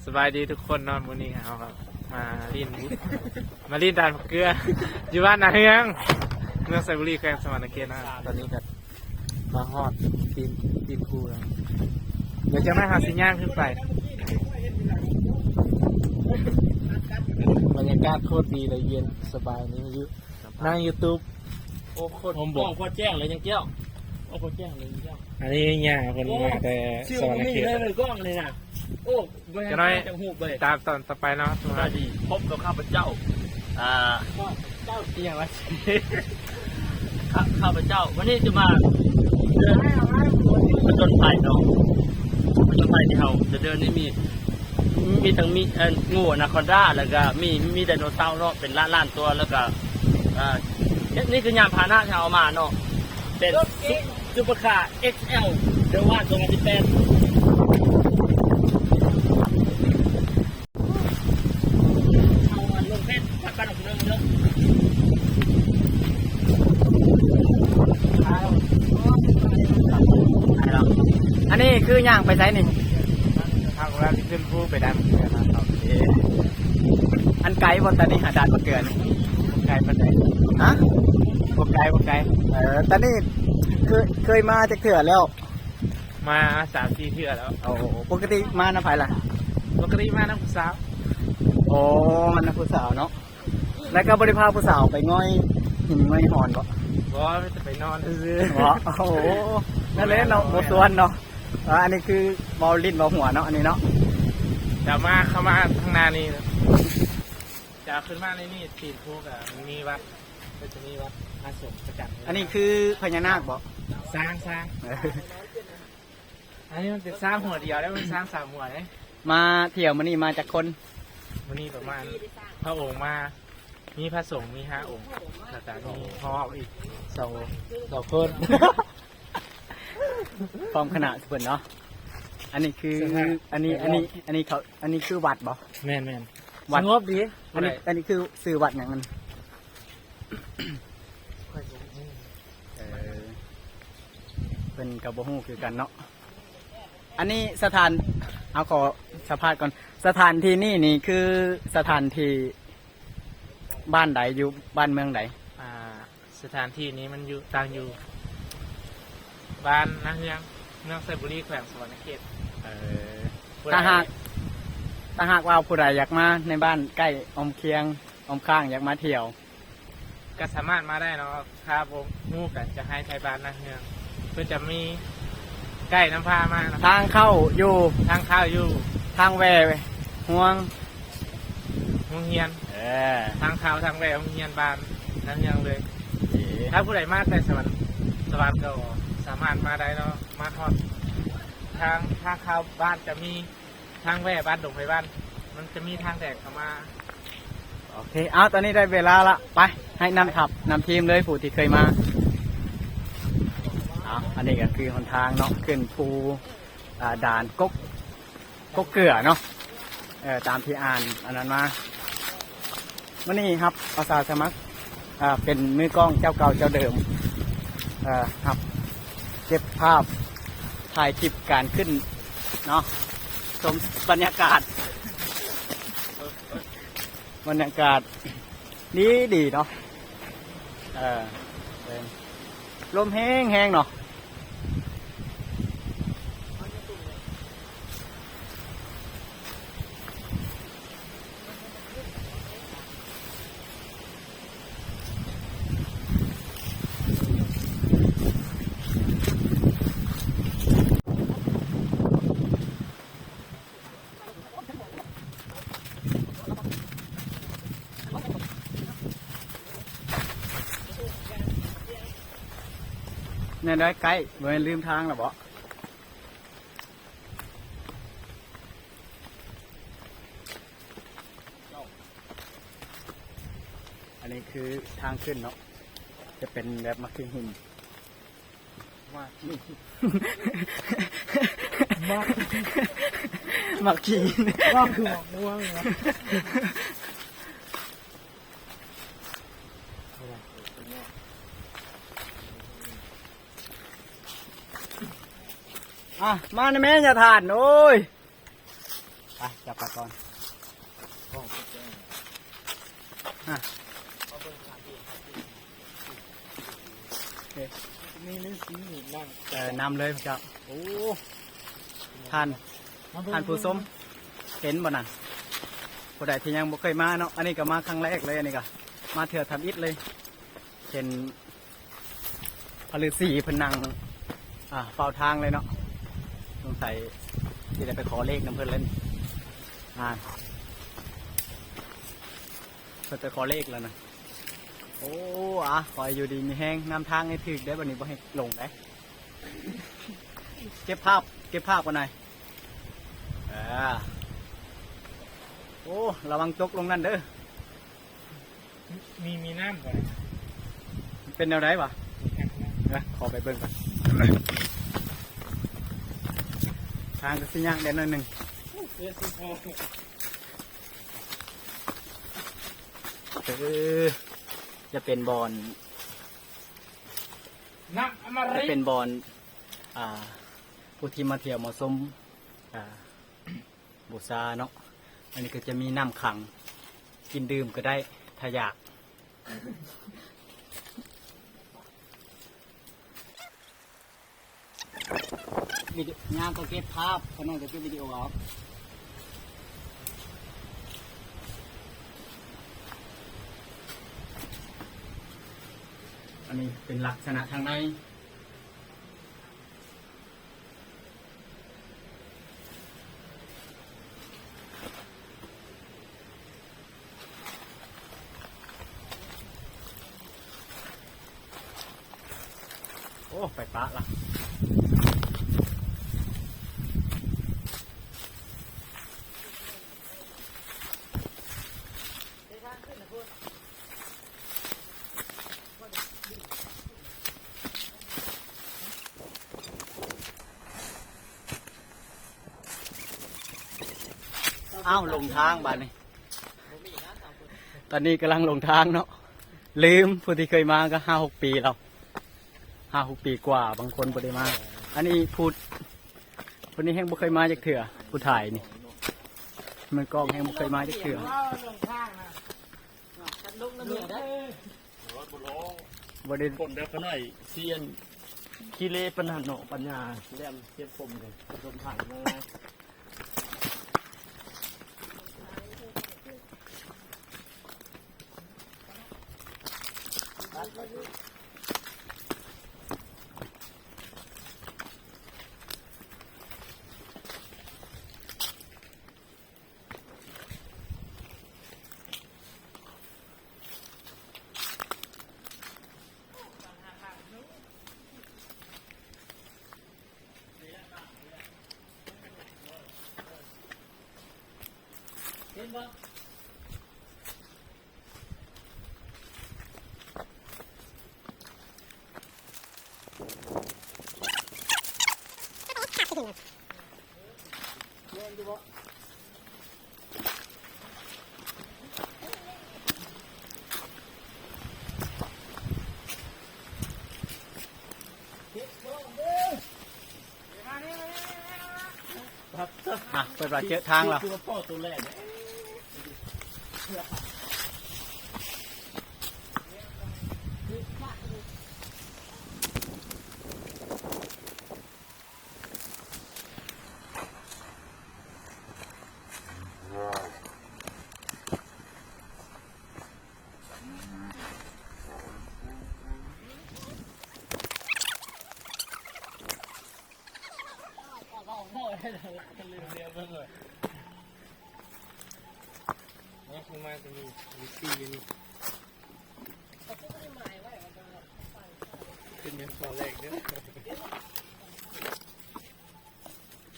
ສະບາຍດີທຸກຄົນເນາະ, ມື້ນີ້ເຮົາກໍມາຫຼິ້ນ ມາຫຼິ້ນດ່ານໝາກເກືອ ຢູ່ບ້ານນາເຮືອງ ເມືອງໄຊບູລີ ແຂວງສະຫວັນນະເຂດເນາະ. ຕອນນີ້ກໍມາຮອດຕີນ ຕີນພູແລ້ວ, ດຽວຈັກໜ້ອຍເຮົາຊິຍ່າງຂຶ້ນໄປ. ບັນຍາກາດໂຄດດີເລີຍ, ເຢັນສະບາຍນີ້ຢູ່ ນັ່ງຢູທູບ. ໂອ້ ໂຄດ ໂຮມບົກ ໂຄດແຈ້ງເລີຍຍັງແກ້ວ, ໂອ້ ໂຄດແຈ້ງເລີຍຍັງແກ້ວ. ອັນນີ້ຍ່າເພິ່ນມາແຕ່ສະຫວັນນະເຂດ ຊື່ບໍ່ມີເລີຍ ກ້ອງນີ້ນະ. ໂອ້ ບໍ່ເຫັນ ຈັກໜ້ອຍ ຈະຮູ້ເລີຍ. ຕາມຕອນຕໍ່ໄປເນາະ. ສະບາຍດີ ພົບກັບຂ້າພະເຈົ້າ ອ່າ ເຈົ້າອີ່ຫຍັງວະ? ຂ້າ ຂ້າພະເຈົ້າ ວັນນີ້ຈະມາເດີນຜະຈົນໄພເນາະ, ຜະຈົນໄພທີ່ເຮົາຈະເດີນນີ້ມີ ມີທັງມີ ເອີ ງູອານາຄອນດາ ແລ້ວກະມີ ມີໄດໂນເສົາເນາະ ເປັນລ້ານໆຕົວ ແລ້ວກະ ເອີ ນີ້ຄືຍານພາຫະນະທີ່ເຮົາເອົາມາເນາະ ເປັນຊຸບ ຊຸບເປີຄາ ເອັກແອລ ເດີວັນ ສອງພັນສິບແປດ. ອັນນີ້ຄືຍ່າງໄປໃສນີ້? ເຮົາກຳລັງຊິຂຶ້ນພູໄປດ່ານໝາກເກືອນະ. ໂອເຄ. ອັນໄກບໍ່ຕອນນີ້ຫາດ່ານໝາກເກືອນ? ບໍ່ໄກປານໃດ. ຮະ? ບໍ່ໄກ ບໍ່ໄກ. ເອີ ຕອນນີ້ເຄີຍ ເຄີຍມາຈັກເທື່ອແລ້ວ? ມາສາມສີ່ເທື່ອແລ້ວ. ໂອ້ ປົກກະຕິມານຳໃຜລະ? ປົກກະຕິມານຳຜູ້ສາວ. ໂອ້ ມານຳຜູ້ສາວເນາະ. ແລ້ວກໍບໍ່ໄດ້ພາຜູ້ສາວໄປງ່ອຍຫີນງ່ອຍຫອນບໍ? ບໍ່ ມີແຕ່ໄປນອນຊື່ໆ. ບໍ? ໂອ້ໂຫ ນັ້ນແຫຼະເນາະ ບໍ່ຊວນເນາະ. ອ່າ ອັນນີ້ຄືເວົ້າຫຼິ້ນເວົ້າຫົວເນາະ ອັນນີ້ເນາະ. ຈະມາ ເຂົ້າມາທາງໜ້ານີ້ ຈະຂຶ້ນມາໃນນີ້ ຕີນພູກະມັນມີວັດ ເພິ່ນຈະມີວັດອາສົມປະຈຳ. ອັນນີ້ຄືພະຍານາກບໍ? ຊ້າງ ຊ້າງ. ເອີ ອັນນີ້ມັນເປັນຊ້າງຫົວດຽວ ແລ້ວມັນຊ້າງສາມຫົວເດ້. ມາທ່ຽວມື້ນີ້ມາຈັກຄົນ? ມື້ນີ້ປະມານ ພະອົງມາ ມີພະສົງມີຫ້າອົງ ແລ້ວກະມີພໍ່ອີກສອງອົງ ສອງຄົນ ພ້ອມຄະນະເພິ່ນເນາະ. ອັນນີ້ຄື ສະຖານ ອັນນີ້ ອັນນີ້ ອັນນີ້ເຂົາ ອັນນີ້ຄືວັດບໍ? ແມ່ນໆ ວັດ ສະຫງົບດີ. ອັນນີ້ ອັນນີ້ຄືຊື່ວັດຫຍັງຫັ້ນ? ເອີ ເພິ່ນກໍບໍ່ຮູ້ຄືກັນເນາະ. ອັນນີ້ສະຖານ ເຮົາຂໍສຳພາດກ່ອນ ສະຖານທີ່ນີ້ນີ້ຄືສະຖານທີ່ບ້ານໃດ ຢູ່ບ້ານເມືອງໃດ? ອ່າ ສະຖານທີ່ນີ້ມັນຢູ່ ຕັ້ງຢູ່ບ້ານນາເຮືອງ ເມືອງໄຊບູລີ ແຂວງສະຫວັນນະເຂດ. ເອີ ຜູ້ໃດ ຖ້າຫາກ ຖ້າຫາກວ່າຜູ້ໃດຢາກມາໃນບ້ານໃກ້ອ້ອມຄຽງອ້ອມຂ້າງ ຢາກມາທ່ຽວ ກໍສາມາດມາໄດ້ເນາະ. ຖ້າບໍ່ຮູ້ກໍຈະໃຫ້ໄທບ້ານນາເຮືອງ ເພິ່ນຈະມີໄກນຳພາມາເນາະ. ທາງເຂົ້າຢູ່ ທາງເຂົ້າຢູ່ ທາງແວ່ໂຮງ ໂຮງຮຽນ. ເອີ ທາງເຂົ້າທາງແວ່ໂຮງຮຽນບ້ານນາເຮືອງເລີຍ. ເອີ ຖ້າຜູ້ໃດມາແຕ່ສະຫວັນ ສະຫວັນກໍສາມາດມາໄດ້ເນາະ. ມາຮອດທາງ ທາງເຂົ້າບ້ານຈະມີ ທາງແວ່ບ້ານດົງໄພວັນ ມັນຈະມີທາງແດງເຂົ້າມາ. ໂອເຄ ເອົາ ຕອນນີ້ໄດ້ເວລາລະ ໄປ ໃຫ້ນຳທັບນຳທີມເລີຍ ຜູ້ທີ່ເຄີຍມາ. ເອົາ ອັນນີ້ກໍຄືຫົນທາງເນາະ ຂຶ້ນພູ ອ່າ ດ່ານກົກ ກົກເກືອເນາະ. ເອີ ຕາມທີ່ອ່ານອັນນັ້ນມາ. ມື້ນີ້ຮັບອາສາສະໝັກ ເປັນມືກ້ອງເຈົ້າເກົ່າເຈົ້າເດີມ ເອີ ຮັບເກັບພາບຖ່າຍຄລິບການຂຶ້ນເນາະ ຊົມບັນຍາກາດ ບັນຍາກາດດີໆເນາະ. ເອີ ລົມແຮງໆເນາະ. ແນວໃດໄກ ບໍ່ແມ່ນລືມທາງແລ້ວບໍ? ອັນນີ້ຄືທາງຂຶ້ນເນາະ ຈະເປັນແບບໝາກຂີ້ຫີນ ໝາກຂີ້ ໝາກ ໝາກຂີ້ຫີນ ໝາກຄືໝາກມ່ວງເນາະ. ອ່ະ ມານະແມ່ຍາທ່ານ ໂອ້ຍ. ໄປ ຈັບປາກ່ອນ ຮະ ໂອເຄ ມີລືສີນີ້ນັ່ງ ເອີ ນຳເລີຍພະເຈົ້າ. ໂອ້ ທ່ານ ທ່ານຜູ້ຊົມ ເຫັນບໍ່ນະ? ຜູ້ໃດທີ່ຍັງບໍ່ເຄີຍມາເນາະ ອັນນີ້ກໍມາຄັ້ງແລກເລີຍ ອັນນີ້ກໍມາເທື່ອທຳອິດເລີຍ ເຫັນ ພະລືສີເພິ່ນນັ່ງ ອ່າ ເຝົ້າທາງເລີຍເນາະ ສົງໄສຊິໄດ້ໄປຂໍເລກນຳເພິ່ນເລີຍ ອ່າ ເພິ່ນໄປຂໍເລກແລ້ວນະ. ໂອ້ ອາ ຂໍໃຫ້ຢູ່ດີມີແຮງ ນຳທາງໃຫ້ຖືກເດີ້ ບັດນີ້ບໍ່ໃຫ້ຫຼົງເດ້. ເກັບພາບ ເກັບພາບກ່ອນໜ່ອຍ ເອີ ໂອ້ ລະວັງຕົກລົງນັ້ນເດີ້. ມີ ມີນ້ຳບໍ່? ເປັນແນວໃດຫວາ? ເອີ ຂໍໄປເບິ່ງກ່ອນ ທາງກໍຊິຍາກແດ່ໜ້ອຍໜຶ່ງ ເອີ ຈະເປັນບ່ອນ ນ້ຳອະມະລິ ຈະເປັນບ່ອນ ອ່າ ຜູ້ທີ່ມາທ່ຽວມາຊົມ ອ່າ ບູຊາເນາະ. ອັນນີ້ກໍຈະມີນ້ຳຂັງ ກິນດື່ມກໍໄດ້ ຖ້າຢາກ. ວິດີໂອ ຍາມກໍເກັບພາບ ຂະນ້ອຍກໍເກັບວິດີໂອເອົາ. ອັນນີ້ເປັນລັກສະນະທາງໃນ. ໂອ້ ໄປປະລະ ໄດ້ທາງຂຶ້ນນະພຸ້ນ. ອ້າວ ຫຼົງທາງບາດນີ້ ຕອນນີ້ກຳລັງຫຼົງທາງເນາະ ລືມ ຜູ້ທີ່ເຄີຍມາກໍຫ້າຫົກປີແລ້ວ ຫ້າຫົກປີກວ່າ ບາງຄົນບໍ່ໄດ້ມາ. ອັນນີ້ຜູ້ ຜູ້ນີ້ແຮ່ງບໍ່ເຄີຍມາຈັກເທື່ອ ຜູ້ຖ່າຍນີ້ ມືກ້ອງແຮ່ງບໍ່ເຄີຍມາຈັກເທື່ອ. ບໍ່ໄດ້ ຄົນແບບຂະນ້ອຍ ຊິອັນ ຂີ້ເລປານນັ້ນເນາະ ປັນຍາແຫຼມ ເຈັບຜົມເດ້ ສົມພັນງ່າຍ. ເຫັນບໍ່? ອ່ະ ເປີດວ່າເຈີທາງແລ້ວ. ຄືວ່າພໍ້ໂຕແລກເດ້.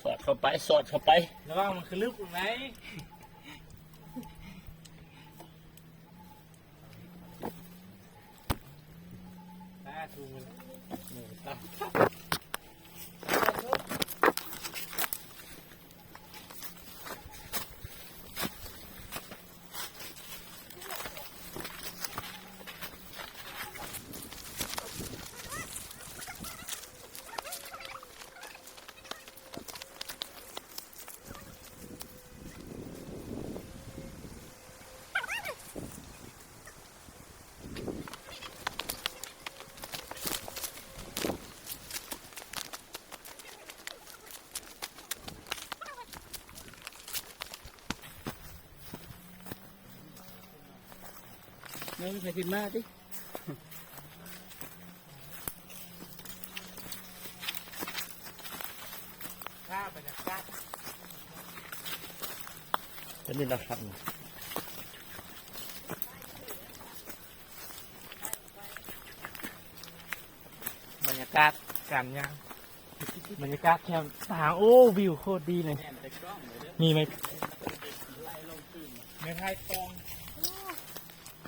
ສອດເຂົ້າໄປ ສອດເຂົ້າໄປ ລະວັງມັນຄະລຶບໄປ. ສາທຸ ມື້ນີ້ຕຳ. ເ ເອີ ໃຜຂຶ້ນມາຕິ ພາບບັນຍາກາດ ເປັນນີ້ລະຄັບ ບັນຍາກາດການຍ່າງ ບັນຍາກາດແຄມທາງ ໂອ້ ວິວໂຄດດີເລີຍ ມີໄມ້ ໄມ້ໄຜ່ປ່ອງ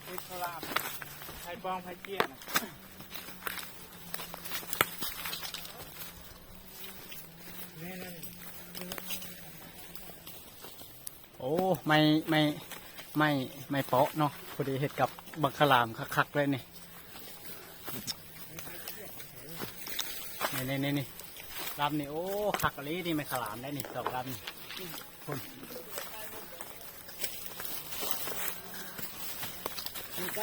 ເຮັດສະຫຼາມ ໄຜ່ປ່ອງ ໄຜ່ເຈ້ຍນະ ໂອ້ ໄມ້ ໄມ້ ໄມ້ ໄມ້ເປາະເນາະ ພໍດີເຮັດກັບບັກຂະຫຼາມຄັກໆເລີຍນີ້ ນີ້ໆໆ ລຳນີ້ ໂອ້ ຄັກອີ່ຫຼີນີ້ ໄມ້ຂະຫຼາມໄດ໋ນີ້ ສອງລຳນີ້ ພຸ້ນ ໄປ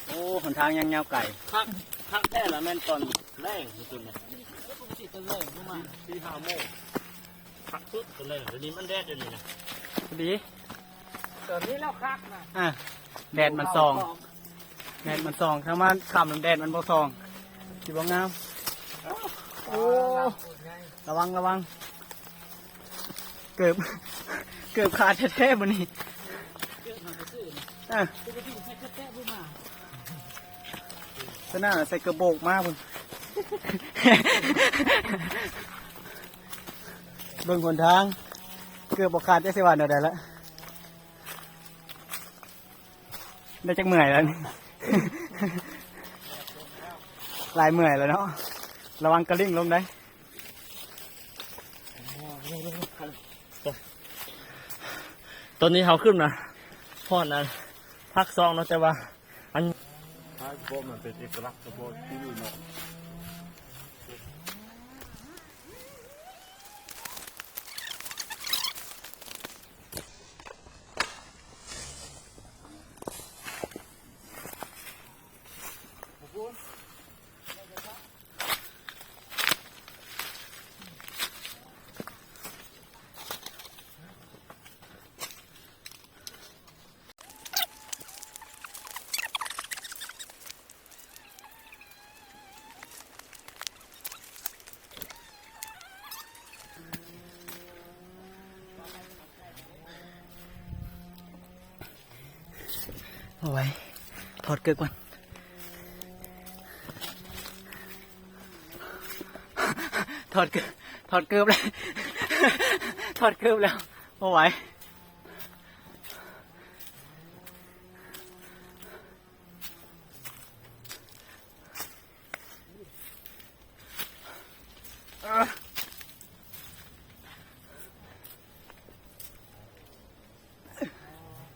ໂອ້ ຫົນທາງຍັງຍາວໄກ ຄັກ ຄັກແທ້ລະແມ່ນຕອນແລງ ມື້ຄືນນີ້ ປະກະຕິຕອນແລງປະມານສີ່ຫ້າໂມງ ຄັກສຸດຕອນແລງ ດຽວນີ້ມັນແດດຢູ່ນີ້ນະ ພໍດີ ຕອນນີ້ແລ້ວຄັກນະ ອ່າ ແດດມັນສ່ອງ ແດດມັນສ່ອງ ຖ້າມາຄ່ຳແດດມັນບໍ່ສ່ອງ ຊິບໍ່ງາມ ໂອ້ ລະວັງ ລະວັງ ເກີບ ເກີບຂາດແທ້ໆມື້ນີ້ ເກີບມາແຕ່ຊື່ນະ ອ່າ ປົກກະຕິໃສ່ເກີບແຕະບໍ່ມາ ຊະນະໃສ່ເກີບໂບກມາພຸ້ນ ເບິ່ງຫົນທາງ ເກີບບໍ່ຂາດ ຈັກຊິວ່າແນວໃດລະ ໄດ້ຈັກເມື່ອຍແລ້ວນີ້ ຫຼາຍເມື່ອຍແລ້ວເນາະ ລະວັງກະລິ້ງລົງໄດ໋ ຕອນນີ້ເຮົາຂຶ້ນມາຮອດອັນພາກສອງເນາະ ແຕ່ວ່າອັນ ພາກສອງມັນເປັນເອກະລັກສະເພາະທີ່ນີ້ເນາະ. ເອົາໄວ້ ຖອດເກີບກ່ອນ ຖອດເກີບ ຖອດເກີບແລ້ວ ຖອດເກີບແລ້ວ ບໍ່ໄຫວ.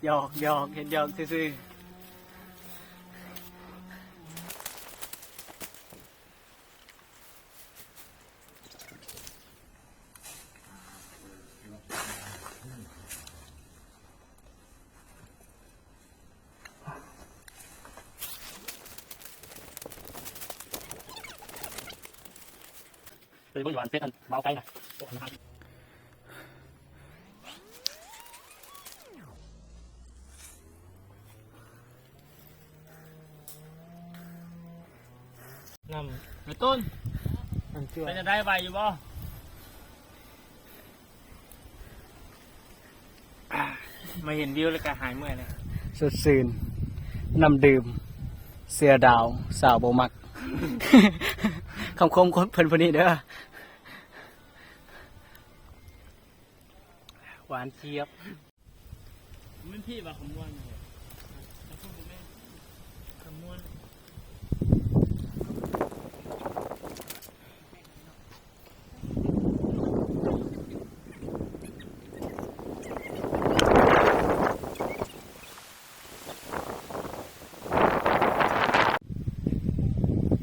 ຫຍອກໆ ເຮັດຫຍອກຊື່ໆ. ໄປເບິ່ງຢູ່ອັນເຟສອັນບ່າວໄກ່ນະ. ນ້ຳ ໄອ້ຕົ້ນ ເປັນຈັ່ງໃດ ໄຫວຢູ່ບໍ່? ມາເຫັນວິວແລ້ວກະຫາຍເມື່ອຍເລີຍ. ສົດຊື່ນ ນ້ຳດື່ມ ເສືອດາວ ສາວບໍ່ມັກ. ຄຳຄົມຂອງເພິ່ນຜູ້ນີ້ເດີ. ຫວານຈຽບ. ແມ່ນພີ່ວ່າຂະມວນ ຂະມວນ.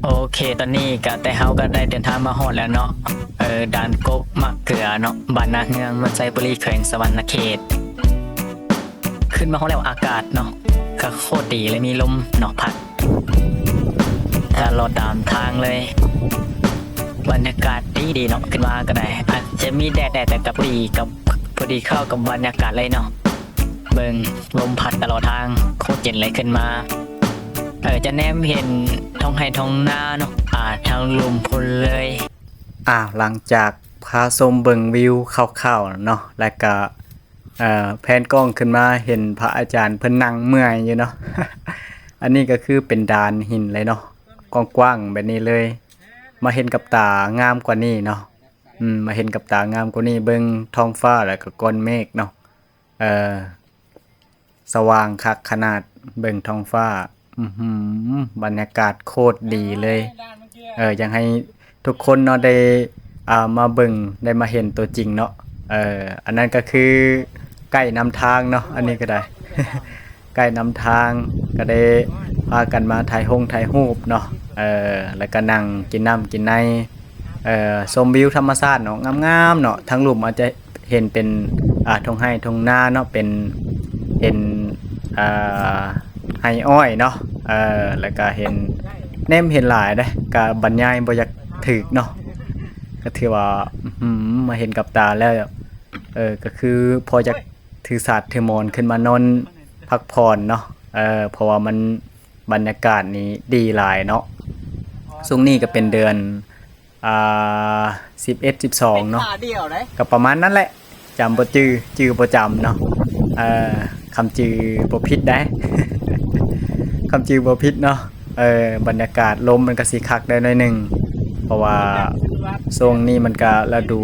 ໂອເຄ ຕອນນີ້ກະແຕ່ເຮົາກະໄດ້ເດີນທາງມາຮອດແລ້ວເນາະ ເອີ ດ່ານກົກໝາກເກືອເນາະ ບ້ານນາເຮືອງ ເມືອງໄຊບູລີ ແຂວງສະຫວັນນະເຂດ. ຂຶ້ນມາຮອດແລ້ວ ອາກາດເນາະ ກະໂຄດດີເລີຍ ມີລົມເນາະ ພັດຕະຫຼອດຕາມທາງເລີຍ. ບັນຍາກາດດີໆເນາະ ຂຶ້ນມາກະໄດ້ ອາດຈະມີແດດແດ່ ແຕ່ກະພໍດີກັບ ພໍດີເຂົ້າກັບບັນຍາກາດເລີຍເນາະ. ເບິ່ງລົມພັດຕະຫຼອດທາງ ໂຄດເຢັນເລີຍ. ຂຶ້ນມາ ເອີ ຈະແນມເຫັນທ້ອງໄຮ່ທ້ອງນາເນາະ ອາ ທາງລຸ່ມພຸ້ນເລີຍ. ອາ ຫຼັງຈາກພາຊົມເບິ່ງວິວຄ່າວໆເນາະ ແລ້ວກະ ເອີ ແພນກ້ອງຂຶ້ນມາເຫັນພະອາຈານເພິ່ນນັ່ງເມື່ອຍຢູ່ເນາະ. ອັນນີ້ກໍຄືເປັນດານຫີນເລີຍເນາະ ກວ້າງໆແບບນີ້ເລີຍ. ມາເຫັນກັບຕາງາມກວ່ານີ້ເນາະ ອືມ ມາເຫັນກັບຕາງາມກວ່ານີ້ ເບິ່ງທ້ອງຟ້າແລ້ວກໍກ້ອນເມກເນາະ ເອີ ສະຫວ່າງຄັກຂະໜາດ ເບິ່ງທ້ອງຟ້າ ອື້ຫື ບັນຍາກາດໂຄດດີເລີຍ. ເອີ ຢາກໃຫ້ທຸກຄົນເນາະໄດ້ ອ່າ ມາເບິ່ງ ໄດ້ມາເຫັນຕົວຈິງເນາະ. ເອີ ອັນນັ້ນກໍຄືໄກນຳທາງເນາະ ອັນນີ້ກໍໄດ້ ໄກນຳທາງ ກໍໄດ້ພາກັນມາຖ່າຍຮົງຖ່າຍຮູບເນາະ ເອີ ແລ້ວກໍນັ່ງກິນນ້ຳກິນໃນ ເອີ ຊົມວິວທຳມະຊາດເນາະ ງາມໆເນາະ. ທາງລຸ່ມອາດຈະເຫັນເປັນ ອ່າ ທົ່ງໄຮ່ທົ່ງນາເນາະ ເປັນ ເປັນ ອ່າ ໄຮ່ອ້ອຍເນາະ ເອີ ແລ້ວກໍເຫັນ ແນມເຫັນຫຼາຍເດ້ ກໍບັນຍາຍບໍ່ຢາກຖືກເນາະ. ກໍຖືວ່າ ອື ມາເຫັນກັບຕາແລ້ວ ເອີ ກໍຄືພໍຢາກຖືສາດຖືໝອນຂຶ້ນມານອນພັກຜ່ອນເນາະ ເອີ ເພາະວ່າມັນ ບັນຍາກາດນີ້ດີຫຼາຍເນາະ. ຊ່ວງນີ້ກໍເປັນເດືອນ ອ່າ ສິບເອັດ ສິບສອງເນາະ ກໍປະມານນັ້ນແຫຼະ ຈຳບໍ່ຈື່ ຈື່ບໍ່ຈຳເນາະ ເອີ ຄຳຈື່ບໍ່ຜິດໃດ ຄຳຈື່ບໍ່ຜິດເນາະ. ເອີ ບັນຍາກາດລົມມັນກໍຊິຄັກໄດ້ໜ້ອຍໜຶ່ງ ເພາະວ່າຊ່ວງນີ້ມັນກໍລະດູ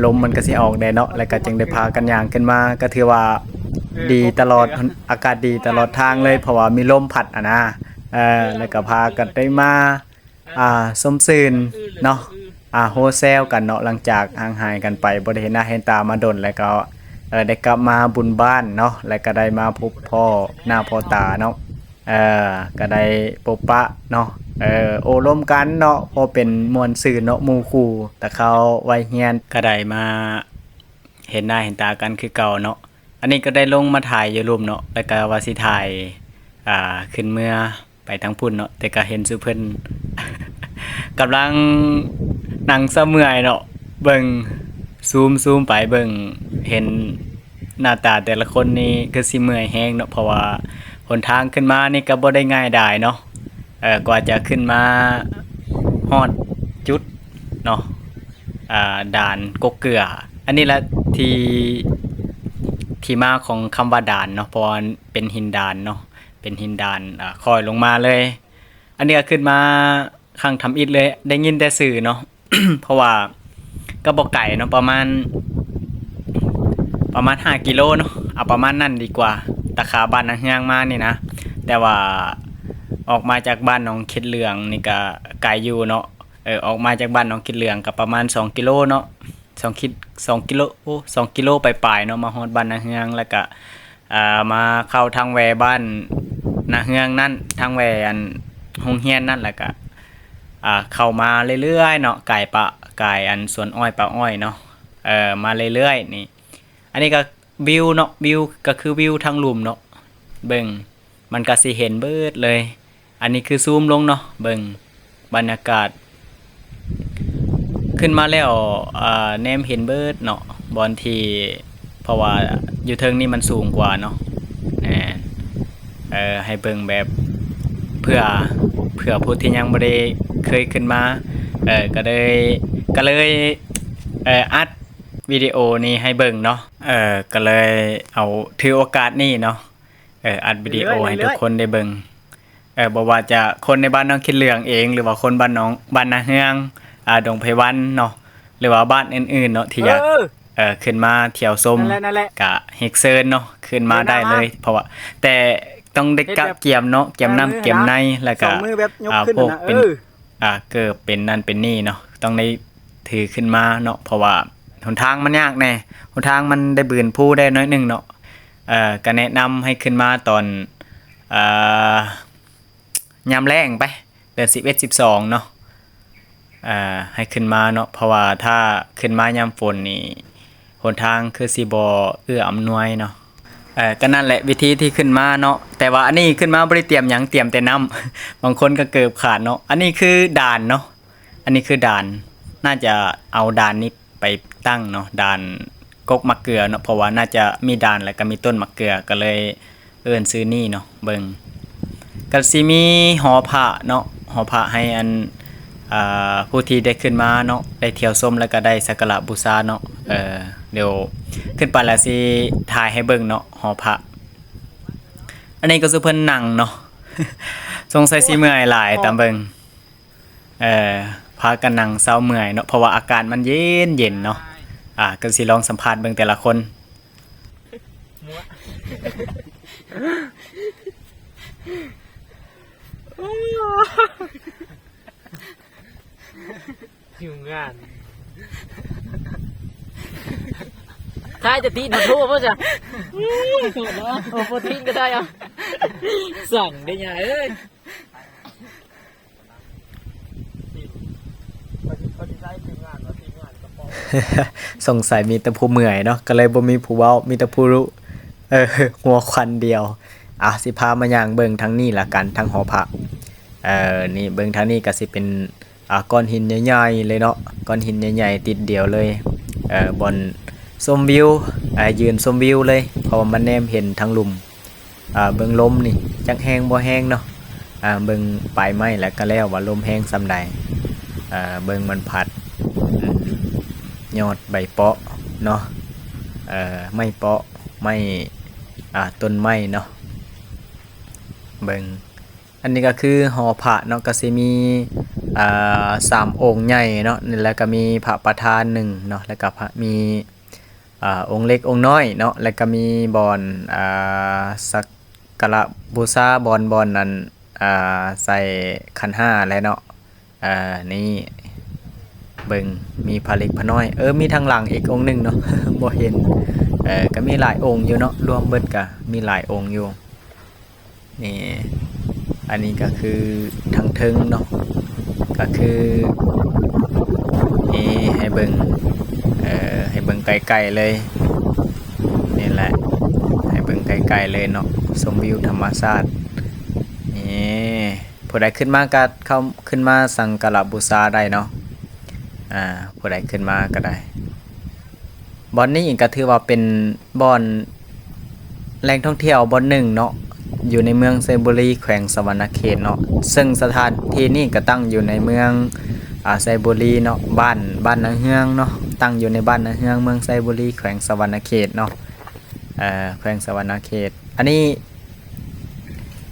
ລົມມັນກໍຊິອອກແດ່ເນາະ ແລ້ວກໍຈຶ່ງໄດ້ພາກັນຍ່າງຂຶ້ນມາ ກໍຖືວ່າດີຕະຫຼອດ ອາກາດດີຕະຫຼອດທາງເລີຍ ເພາະວ່າມີລົມພັດຫັ້ນນາ ເອີ ແລ້ວກໍພາກັນໄດ້ມາ ອ່າ ຊົມຊື່ນເນາະ ອ່າ ໂຮແຊວກັນເນາະ ຫຼັງຈາກຫ່າງຫາຍກັນໄປ ບໍ່ໄດ້ເຫັນໜ້າເຫັນຕາມາດົນ ແລ້ວກໍ ເອີ ໄດ້ກັບມາບຸນບ້ານເນາະ ແລ້ວກໍໄດ້ມາພົບພໍ້ໜ້າພໍ້ຕາເນາະ ເອີ ກໍໄດ້ພົບປະເນາະ ເອີ ໂອ້ລົມກັນເນາະ ພໍເປັນມ່ວນຊື່ນເນາະ ໝູ່ຄູ່ ແຕ່ເຂົາໄວຮຽນ ກໍໄດ້ມາເຫັນໜ້າເຫັນຕາກັນຄືເກົ່າເນາະ. ອັນນີ້ກໍໄດ້ລົງມາຖ່າຍຢູ່ລຸ່ມເນາະ ແລ້ວກໍວ່າຊິຖ່າຍ ອ່າ ຂຶ້ນເມືອ ໄປທາງພຸ້ນເນາະ ແຕ່ກໍເຫັນຊຸເພິ່ນກຳລັງນັ່ງຊະເມື່ອຍເນາະ ເບິ່ງ ຊູມ ຊູມໄປເບິ່ງ ເຫັນໜ້າຕາແຕ່ລະຄົນນີ້ຄືຊິເມື່ອຍແຮງເນາະ ເພາະວ່າຫົນທາງຂຶ້ນມານີ້ກໍບໍ່ໄດ້ງ່າຍດາຍເນາະ ເອີ ກວ່າຈະຂຶ້ນມາຮອດຈຸດເນາະ ອ່າ ດານກົກເກືອ. ອັນນີ້ລະທີ່ ທີ່ມາຂອງຄຳວ່າດານເນາະ ເພາະວ່າເປັນຫີນດານເນາະ ເປັນຫີນດານ ອາ ຄ້ອຍລົງມາເລີຍ. ອັນນີ້ກໍຂຶ້ນມາຄັ້ງທຳອິດເລີຍ ໄດ້ຍິນແຕ່ຊື່ເນາະ ເພາະວ່າກໍບໍ່ໄກເນາະ ປະມານ ປະມານຫ້າກິໂລເນາະ ເອົາປະມານນັ້ນດີກວ່າ ຕາຂາບ້ານນາເຮືອງມານີ້ນະ ແຕ່ວ່າອອກມາຈາກບ້ານໜອງເຂັດເຫຼືອງນີ້ກໍໄກຢູ່ເນາະ ເອີ ອອກມາຈາກບ້ານໜອງເຂັດເຫຼືອງກໍປະມານສອງກິໂລເນາະ ສອງ ສອງກິໂລ ໂອ້ ສອງກິໂລປາຍໆເນາະ ມາຮອດບ້ານນາເຮືອງ ແລ້ວກະ ອ່າ ມາເຂົ້າທາງແວ່ບ້ານນາເຮືອງນັ້ນ ທາງແວ່ອັນໂຮງຮຽນນັ້ນ ແລ້ວກະ ອ່າ ເຂົ້າມາເລື້ອຍໆເນາະ ກາຍປະ ກາຍອັນສວນອ້ອຍປ່າອ້ອຍເນາະ ເອີ ມາເລື້ອຍໆນີ້. ອັນນີ້ກໍວິວເນາະ ວິວກໍຄືວິວທາງລຸ່ມເນາະ ເບິ່ງ ມັນກະຊິເຫັນເບິດເລີຍ. ອັນນີ້ຄືຊູມລົງເນາະ ເບິ່ງບັນຍາກາດ ຂຶ້ນມາແລ້ວ ເອີ ແນມເຫັນເບິດເນາະ ບ່ອນທີ່ ເພາະວ່າຢູ່ເທິງນີ້ມັນສູງກວ່າເນາະ ແມ່ນ ເອີ ໃຫ້ເບິ່ງແບບ ເພື່ອ ເພື່ອຜູ້ທີ່ຍັງບໍ່ໄດ້ເຄີຍຂຶ້ນມາ ເອີ ກໍເລີຍ ກໍເລີຍ ເອີ ອັດວິດີໂອນີ້ໃຫ້ເບິ່ງເນາະ ເອີ ກໍເລີຍເອົາ ຖືໂອກາດນີ້ເນາະ ເອີ ອັດວິດີໂອໃຫ້ທຸກຄົນໄດ້ເບິ່ງ ເອີ ບໍ່ວ່າຈະຄົນໃນບ້ານໜອງເຂັດເຫຼືອງເອງ ຫຼືວ່າຄົນບ້ານໜອງ ບ້ານນາເຮືອງ ອ່າ ດົງໄພວັນເນາະ ຫຼືວ່າບ້ານອື່ນໆເນາະ ທີ່ຢາກ ເອີ ເອີ ຂຶ້ນມາທ່ຽວຊົມ ນັ້ນແຫຼະ ນັ້ນແຫຼະ ກະເຮັກເຊີນເນາະ ຂຶ້ນມາໄດ້ເລີຍ ເພາະວ່າ ແຕ່ຕ້ອງໄດ້ກະກຽມເນາະ ກຽມນ້ຳກຽມໃນ ແລ້ວກະ ອ່າ ພວກເປັນ ອ່າ ເກີບເປັນນັ້ນເປັນນີ້ເນາະ ຕ້ອງໄດ້ຖືຂຶ້ນມາເນາະ ເພາະວ່າຫົນທາງມັນຍາກແດ່ ຫົນທາງມັນໄດ້ບືນພູໄດ້ໜ້ອຍໜຶ່ງເນາະ ເອີ ກະແນະນຳໃຫ້ຂຶ້ນມາຕອນ ອ່າ ຍາມແລ້ງໄປ ເດືອນສິບເອັດ ສິບສອງເນາະ ເອີ ໃຫ້ຂຶ້ນມາເນາະ ເພາະວ່າຖ້າຂຶ້ນມາຍາມຝົນນີ້ ຫົນທາງຄືຊິບໍ່ເອື້ອອຳນວຍເນາະ ເອີ ກໍນັ້ນແຫຼະ ວິທີທີ່ຂຶ້ນມາເນາະ ແຕ່ວ່າອັນນີ້ຂຶ້ນມາບໍ່ໄດ້ຕຽມຫຍັງ ຕຽມແຕ່ນ້ຳ ບາງຄົນກໍເກີບຂາດເນາະ ອັນນີ້ຄືດານເນາະ ອັນນີ້ຄືດານ ໜ້າຈະເອົາດານນີ້ໄປຕັ້ງເນາະ ດານ ກົກໝາກເກືອເນາະ ເພາະວ່າໜ້າຈະມີດ່ານ ແລ້ວກໍມີຕົ້ນໝາກເກືອ ກໍເລີຍເອີ້ນຊື່ນີ້ເນາະ. ເບິ່ງ ກໍຊິມີຫໍພະເນາະ ຫໍພະໃຫ້ອັນ ອ່າ ຜູ້ທີ່ໄດ້ຂຶ້ນມາເນາະ ໄດ້ທ່ຽວຊົມ ແລ້ວກໍໄດ້ສັກກາລະບູຊາເນາະ. ເອີ ດຽວຂຶ້ນໄປແລ້ວຊິຖ່າຍໃຫ້ເບິ່ງເນາະ ຫໍພະ. ອັນນີ້ກໍຄືເພິ່ນນັ່ງເນາະ ສົງໄສຊິເມື່ອຍຫຼາຍຕາມເບິ່ງ. ເອີ ພາກັນນັ່ງເຊົາເມື່ອຍເນາະ ເພາະວ່າອາກາດມັນເຢັນໆເນາະ. ອ່າ ກໍຊິລອງສຳພາດເບິ່ງແຕ່ລະຄົນ. ຫິວງານ ຖ່າຍແຕ່ຕີນໂທບໍ່ຊະ. ໂອ້ ບໍ່ຕີນກໍໄດ້ເອົາ ສັ່ງໄດ້ຍາເອີຍ. ສົງໄສມີແຕ່ຜູ້ເມື່ອຍເນາະ ກໍເລີຍບໍ່ມີຜູ້ເວົ້າ ມີແຕ່ຜູ້ ເອີ ຫົວຄວັນດຽວ. ອ່າ ຊິພາມາຍ່າງເບິ່ງທາງນີ້ລະກັນ ທາງຫໍພະ. ເອີ ນີ້ເບິ່ງທາງນີ້ກໍຊິເປັນ ອ່າ ກ້ອນຫີນໃຫຍ່ໆເລີຍເນາະ ກ້ອນຫີນໃຫຍ່ໆຕິດດຽວເລີຍ. ເອີ ບ່ອນຊົມວິວ ອ່າ ຢືນຊົມວິວເລີຍ ເພາະວ່າມັນແນມເຫັນທາງລຸ່ມ. ອ່າ ເບິ່ງລົມນີ້ ຈັກແຮງບໍ່ແຮງເນາະ. ອ່າ ເບິ່ງປາຍໄມ້ແລ້ວກໍແລ້ວວ່າລົມແຮງສ່ຳໃດ. ເບິ່ງມັນພັດ ອືມ ຍອດໃບເປາະເນາະ ເອີ ໄມ້ເປາະ ໄມ້ ອ່າ ຕົ້ນໄມ້ເນາະ. ເບິ່ງ ອັນນີ້ກໍຄືຫໍພະເນາະ ກໍຊິມີ ອ່າ ສາມອົງໃຫຍ່ເນາະ ແລ້ວກໍມີພະປະທານໜຶ່ງເນາະ ແລ້ວກໍພະ ມີ ອ່າ ອົງເລັກອົງນ້ອຍເນາະ ແລ້ວກໍມີບ່ອນ ອ່າ ສັກກາລະບູຊາ ບ່ອນ ບ່ອນອັນ ອ່າ ໃສ່ຂັນຫ້າແຫຼະເນາະ. ອ່າ ນີ້ເບິ່ງ ມີພະເລັກພະນ້ອຍ ເອີ ມີທາງຫຼັງອີກອົງໜຶ່ງເນາະ ບໍ່ເຫັນ. ເອີ ກໍມີຫຼາຍອົງຢູ່ເນາະ ລວມເບິດກໍມີຫຼາຍອົງຢູ່. ນີ້ ອັນນີ້ກໍຄືທາງເທິງເນາະ ກໍຄື ນີ້ໃຫ້ເບິ່ງ ເອີ ໃຫ້ເບິ່ງໃກ້ໆເລີຍ ນີ້ແຫຼະ ໃຫ້ເບິ່ງໃກ້ໆເລີຍເນາະ ຊົມວິວທຳມະຊາດ. ນີ້ ຜູ້ໃດຂຶ້ນມາກໍເຂົ້າ ຂຶ້ນມາສັກກາລະບູຊາໄດ້ເນາະ ອ່າ ຜູ້ໃດຂຶ້ນມາກໍໄດ້. ບ່ອນນີ້ກໍຖືວ່າເປັນບ່ອນແຫຼ່ງທ່ອງທ່ຽວບ່ອນໜຶ່ງເນາະ ຢູ່ໃນເມືອງໄຊບູລີ ແຂວງສະຫວັນນະເຂດເນາະ ເຊິ່ງສະຖານທີ່ນີ້ກໍຕັ້ງຢູ່ໃນເມືອງ ອ່າ ໄຊບູລີເນາະ ບ້ານ ບ້ານນາເຮືອງເນາະ ຕັ້ງຢູ່ໃນບ້ານນາເຮືອງ ເມືອງໄຊບູລີ ແຂວງສະຫວັນນະເຂດເນາະ ເອີ ແຂວງສະຫວັນນະເຂດ. ອັນນີ້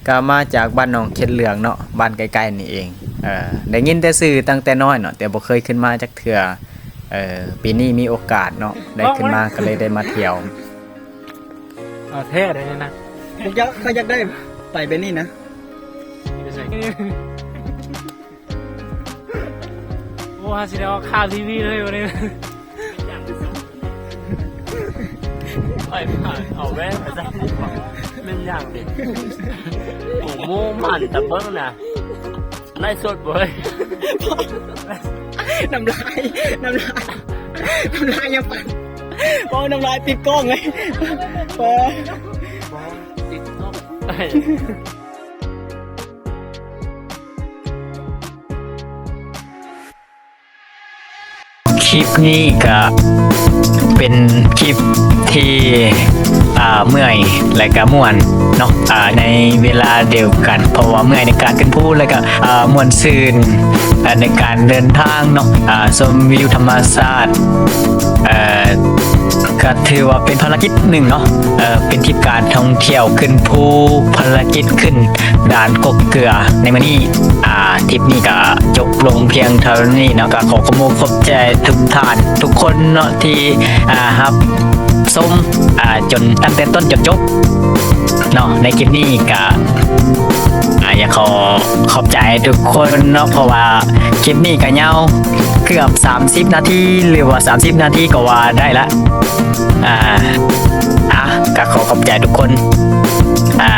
ກໍມາຈາກບ້ານໜອງເຂັດເຫຼືອງເນາະ ບ້ານໃກ້ໆນີ້ເອງ. ເອີ ໄດ້ຍິນແຕ່ຊື່ຕັ້ງແຕ່ນ້ອຍເນາະ ແຕ່ບໍ່ເຄີຍຂຶ້ນມາຈັກເທື່ອ. ເອີ ປີນີ້ມີໂອກາດເນາະ ໄດ້ຂຶ້ນມາກໍເລີຍໄດ້ມາທ່ຽວ. ເອົາແທ້ໄດ໋ນີ້ນະ ພວກເຈົ້າ ຂ້ອຍຢາກໄດ້ໄປແບບນີ້ນະ. ໂອ້ ເຮົາຊິໄດ້ອອກຂ່າວທີວີເລີຍວັນນີ້. ໄປຜ່ານເອົາແວ່ນມາໃສ່ ແມ່ນຫຍັງນີ້? ໂອ້ ໂມໝັ້ນຕະເບິ່ງນະ ໄລຟ໌ສົດເວີຍ. ນ້ຳລາຍ ນ້ຳລາຍ ນ້ຳລາຍຍັງປັ່ນ ເວົ້ານ້ຳລາຍຕິດກ້ອງເລີຍ. ເອີ ຕິດກ້ອງ. ຄລິບນີ້ກະເປັນຄລິບທີ່ ອ່າ ເມື່ອຍ ແລະກະມ່ວນເນາະ ອ່າ ໃນເວລາດຽວກັນ ເພາະວ່າເມື່ອຍໃນການຂຶ້ນພູ ແລະກະ ອ່າ ມ່ວນຊື່ນ ອ່າ ໃນການເດີນທາງເນາະ ອ່າ ຊົມວິວທຳມະຊາດ ເອີ ກະຖືວ່າເປັນພາລະກິດໜຶ່ງເນາະ ເອີ ເປັນທຣິບການທ່ອງທ່ຽວຂຶ້ນພູ ພາລະກິດຂຶ້ນ ດ່ານກົກເກືອໃນມື້ນີ້ ອ່າ ທຣິບນີ້ກໍຈົບລົງພຽງເທົ່ານີ້ເນາະ. ກໍຂໍຂອບອົກຂອບໃຈທຸກທ່ານທຸກຄົນເນາະ ທີ່ ອ່າ ຮັບຊົມ ອ່າ ຈົນຕັ້ງແຕ່ຕົ້ນຈົນຈົບເນາະ. ໃນຄລິບນີ້ກໍ ອ່າ ຢາກຂໍຂອບໃຈທຸກຄົນເນາະ ເພາະວ່າຄລິບນີ້ກໍຍາວເກືອບສາມສິບນາທີ ຫຼືວ່າສາມສິບນາທີກໍວ່າໄດ້ລະ. ອ່າ ອ່ະ ກໍຂໍຂອບໃຈທຸກຄົນ ອ່າ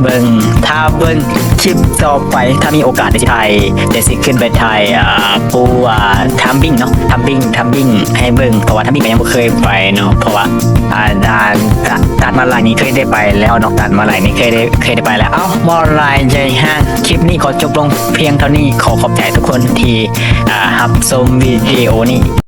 ເບິ່ງ ຖ້າເບິ່ງຄລິບຕໍ່ໄປ ຖ້າມີໂອກາດ ດຽວຊິຖ່າຍ ດຽວຊິຂຶ້ນໄປຖ່າຍ ອ່າ ພູ ອ່າ ທຳບິງເນາະ ທຳບິງ ທຳບິງໃຫ້ເບິ່ງ ເພາະວ່າທຳບິງກໍຍັງບໍ່ເຄີຍໄປເນາະ ເພາະວ່າ ອ່າ ດ່ານ ຕາດ ຕາດມາລາຍນີ້ເຄີຍໄດ້ໄປແລ້ວເນາະ ຕາດມາລາຍນີ້ເຄີຍໄດ້ ເຄີຍໄດ້ໄປແລ້ວ. ເອົ້າ ບໍ່ຫຼາຍໃຫຍ່ຫ້າງ ຄລິບນີ້ຂໍຈົບລົງພຽງເທົ່ານີ້ ຂໍຂອບໃຈທຸກຄົນທີ່ ອ່າ ຮັບຊົມວິດີໂອນີ້.